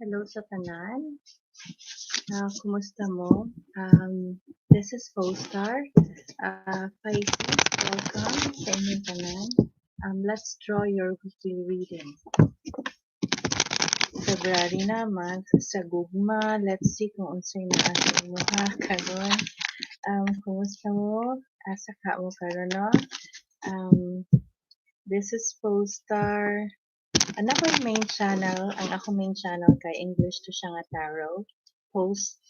Hello sa tanan. Kumusta mo? This is Polestar. Pisces, welcome sa inyong tanan. Let's draw your weekly reading. February na, month sa gugma. Let's see kung unsay naa sa imuha karon. Kumusta mo? Asa ka mo karon, no? This is Polestar. Ang ako'y main channel, ang ako main channel kay English to siya nga tarot. Post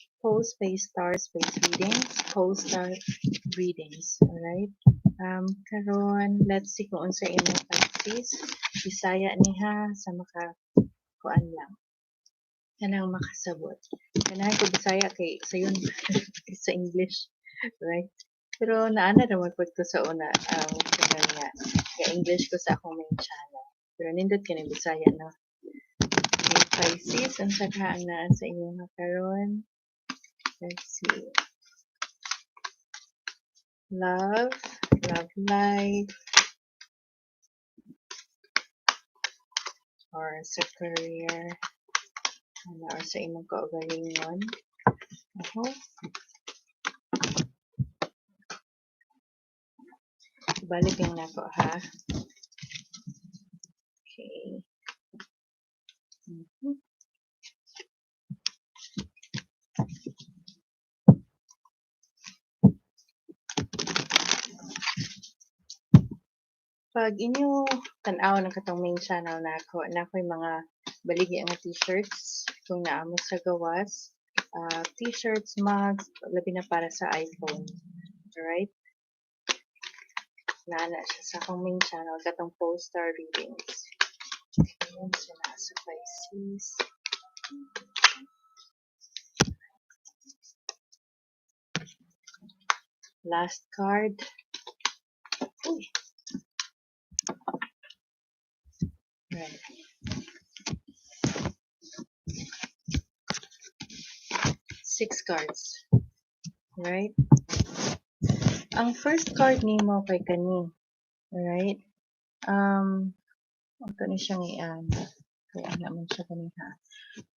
space star space readings, Polestar readings. Alright? Karon, let's see kung unsa imong Pisces. Bisaya ni ha, sa maka kuan lang. Kanang makasabot. Ganahan ko Bisaya kay sayon sa English, right? Pero naana ra man pud ko sa una, karon nga ga English ko sa akong main channel. Pero nindot kini Bisaya, no? Okay, Pisces, unsa ka ang naa sa inyong karon? Let's see. Love, love life, or sa career, ano, or sa imong kaugalingon. Aho. Balik lang nako ha. Okay. Pag inyo tan-aw ng katong main channel nako, nakoy mga baligya nga t-shirts kung naa mo sa gawas, t-shirts, mugs, labi na para sa iPhone. Alright? Naa na siya sa akong main channel katong Polestar Readings. Ayan siya naa sa Pisces. Last card. Uy. Right. Six cards. Right? Ang first card nimo kay kani. Alright? Ato ni siyang ian. Kay ana man siya kani ha.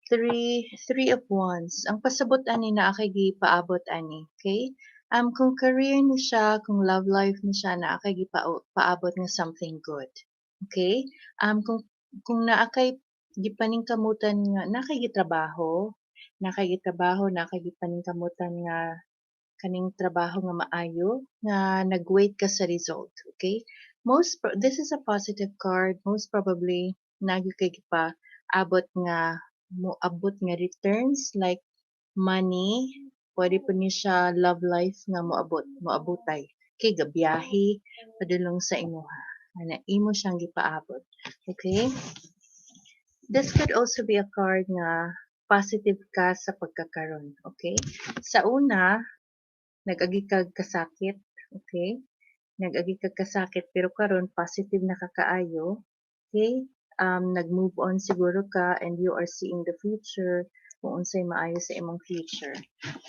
Three of Wands. Ang pasabot ani naa kay gipaabot ani, okay? Kung career ni siya, kung love life ni siya, naa kay gipaabot nga something good. Okay? Kung naa kay gipaningkamutan nga naa kay gitrabaho, naa kay gitrabaho, naa kay gipaningkamutan nga kaning trabaho nga maayo, nga nag-wait ka sa result, okay? This is a positive card. Most probably naa gyud kay gipaabot nga moabot nga returns like money, pwede pud ni siya love life nga moabot, moabotay. Okay, gabiyahe padulong sa imuha. Ana imo siyang gipaabot. Okay? This could also be a card nga positive ka sa pagkakaron, okay? Sa una, nag-agi kag kasakit, okay? Nag-agi kag kasakit pero karon positive na ka kaayo, okay? Nag-move on siguro ka and you are seeing the future kung unsay maayo sa imong future.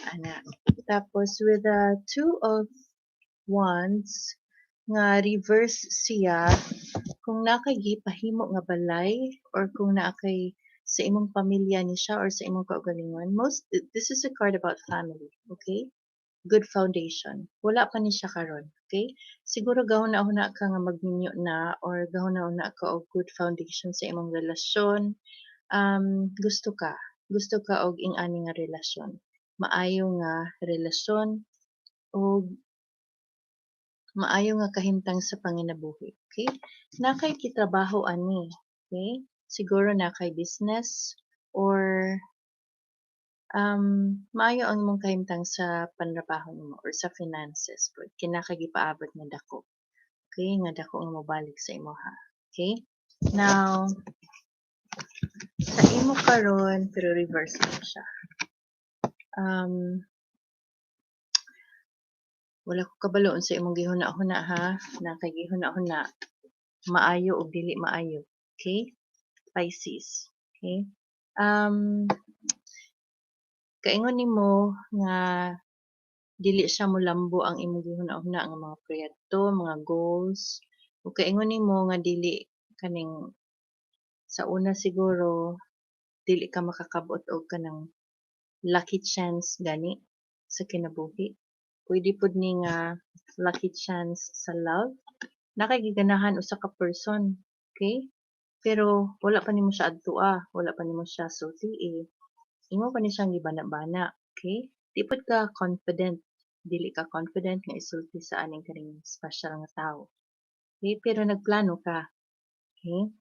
Ana. Tapos with the Two of Wands nga reverse siya, kung naa kay gipahimo nga balay or kung naa kay sa imong pamilya ni siya or sa imong kaugalingon, most this is a card about family, okay? Good foundation. Wala pa ni siya karon, okay? Siguro gahuna-huna ka nga magminyo na or gahuna-huna ka og good foundation sa imong relasyon. Gusto ka, gusto ka og ing-ani nga relasyon. Maayo nga relasyon og maayo nga kahimtang sa panginabuhi, okay? Naa kay gitrabaho ani, okay? Siguro naa kay business or maayo ang imong kahimtang sa panrabaho nimo or sa finances pud. Kay naa kay gipaabot nga dako. Okay, nga dako nga mobalik sa imuha. Okay? Now, sa imo karon pero reverse man siya. Wala ko kabalo unsa imong gihuna-huna ha, naa kay gihuna-huna maayo o dili maayo, okay? Pisces, okay? Kaingon nimo nga dili siya molambo ang imong gihuna-huna nga mga proyekto, mga goals, ug kaingon nimo nga dili kaning sa una siguro Dili ka makakabot og kanang lucky chance gani sa kinabuhi. Pwede pud ni nga lucky chance sa love. Naa kay giganahan usa ka person, okay? Pero wala pa nimo siya adtoa, wala pa nimo siya sultii. Imo pa ni siyang gibana-bana, okay? Di pud ka confident, dili ka confident nga isulti sa aning kaning special nga tawo. Okay, pero nagplano ka. Okay?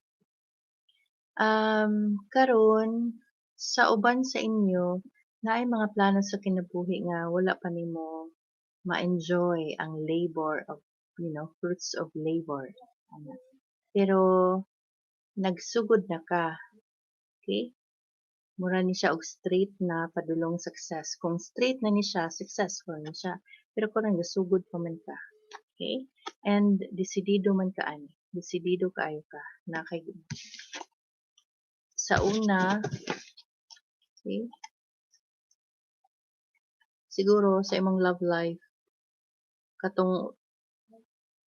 Karon sa uban sa inyo naay mga plano sa kinabuhi nga wala pa nimo ma-enjoy ang labor of, fruits of labor. Ana. Pero nagsugod na ka. Okay? Mura ni siya og straight na padulong success. Kung straight na ni siya, successful na siya. Pero kung gasugod pa man ka. Okay? And desidido man ka ani. Desidido kaayo ka. Na kay sa una, okay? Siguro sa imong love life, katong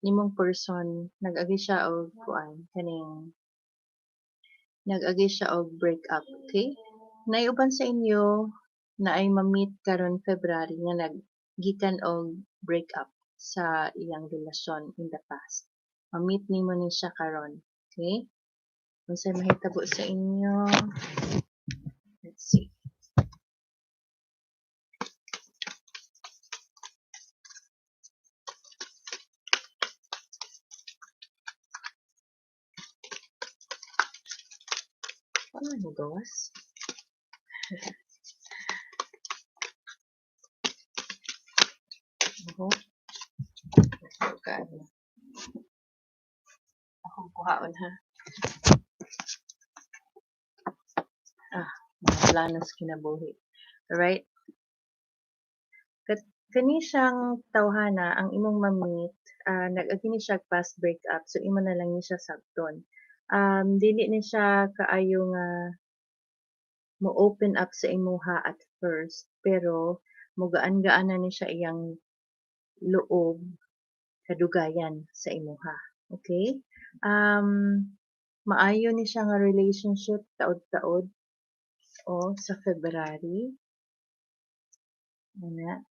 nimong person nag-agi siya og kuan, kaning nag-agi siya og break up, okay? Naay uban sa inyo naay ma-meet karon February nga naggikan og break up sa iyang relasyon in the past. Ma-meet nimo ni siya karon, okay? Unsay mahitabo sa inyo? Let's see. Wala mo gawas. Oho. Akong kuhaon ha. Mga plano sa kinabuhi. Alright? Kani siyang tawhana ang imong ma-meet, nag-agi ni siya past breakup, so imo na lang ni siya sabton. Dili ni siya kaayo nga mo open up sa imuha at first, pero mugaan-gaan na ni siya iyang loob kadugayan sa imuha. Okay? Maayo ni siya nga relationship taod-taod o sa February. Ana.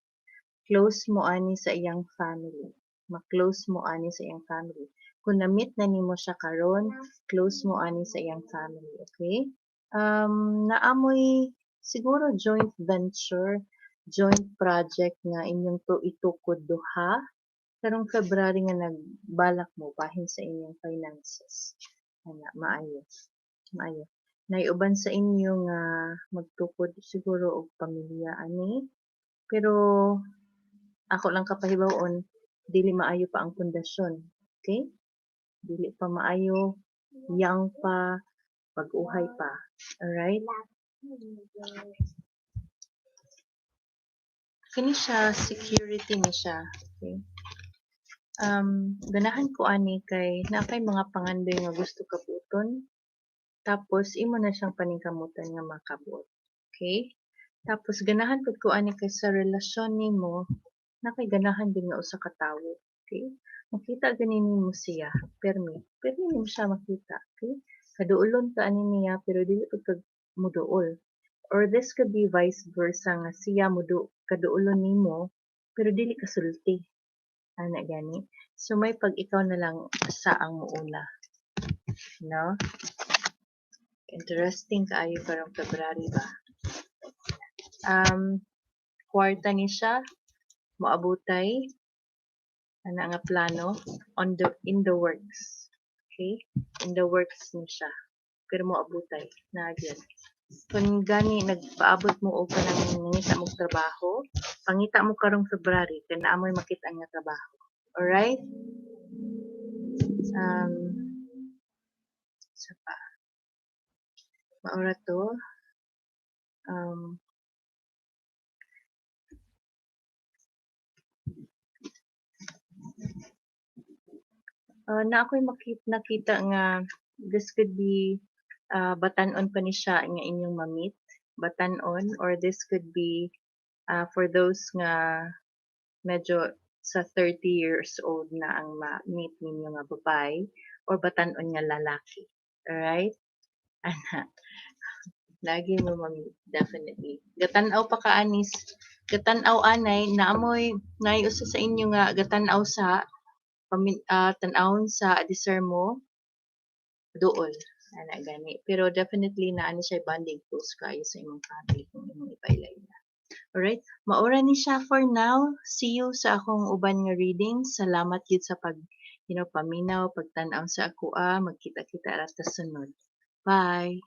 Close mo ani sa iyang family. Ma-close mo ani sa iyang family. Kung na-meet na nimo siya karon, close mo ani sa iyang family, okay? Naamoy siguro joint venture, joint project nga inyong to itukod duha karong February nga nagbalak mo bahin sa inyong finances. Ana, maayo. Maayo. Naay uban sa inyo nga magtukod siguro og pamilya ani, pero ako lang kapahibaw-on dili maayo pa ang pundasyon, okay? Dili pa maayo, young pa, pag-uhay pa. Alright? Kini siya, security ni siya. Okay? Ganahan ko ani kay naa kay mga pangandoy nga gusto kabuoton. Tapos imo na siyang paningkamutan nga makabuot. Okay? Tapos ganahan pud ko ani kay sa relasyon nimo naa kay ganahan din nga usa ka tawo. Okay? Makita gani nimo siya permi. Permi nimo siya makita. Okay? Kaduolon ka ani niya pero dili pud ka moduol. Or this could be vice versa nga siya modu kaduolon nimo pero dili ka sulti. Ana gani. So may pag ikaw na lang sa ang muuna. No? Interesting kaayo karong February ba? Kwarta ni siya moabutay ana nga plano on the in the works. Okay? In the works ni siya. Pero moabutay na gyud. Kung gani nagpaabot mo og kanang nangita mog trabaho, pangita mo karong February kay naa moy makit-an nga trabaho. Alright? Sa pa. Mao ra to. Naa ko'y nakita nga this could be batan-on pa ni siya nga inyong ma-meet, batan-on, or this could be for those nga medyo sa 30 years old na ang ma-meet ninyo nga babae or batan-on nga lalaki. Alright? Ana. Lagi mo ma-meet, definitely. Gatan-aw pa ka anis, gatan-aw anay, naamoy naay usa sa inyo nga gatan-aw sa tan-awon sa deserve mo duol ana gani. Pero definitely naa ni siya bonding, close kaayo sa imong family kung imong ipaila-ila. Alright, mao ra ni siya for now. See you sa akong uban nga readings. Salamat gyud sa pag paminaw, pagtan-aw sa akoa. Magkita-kita ra ta sunod. Bye.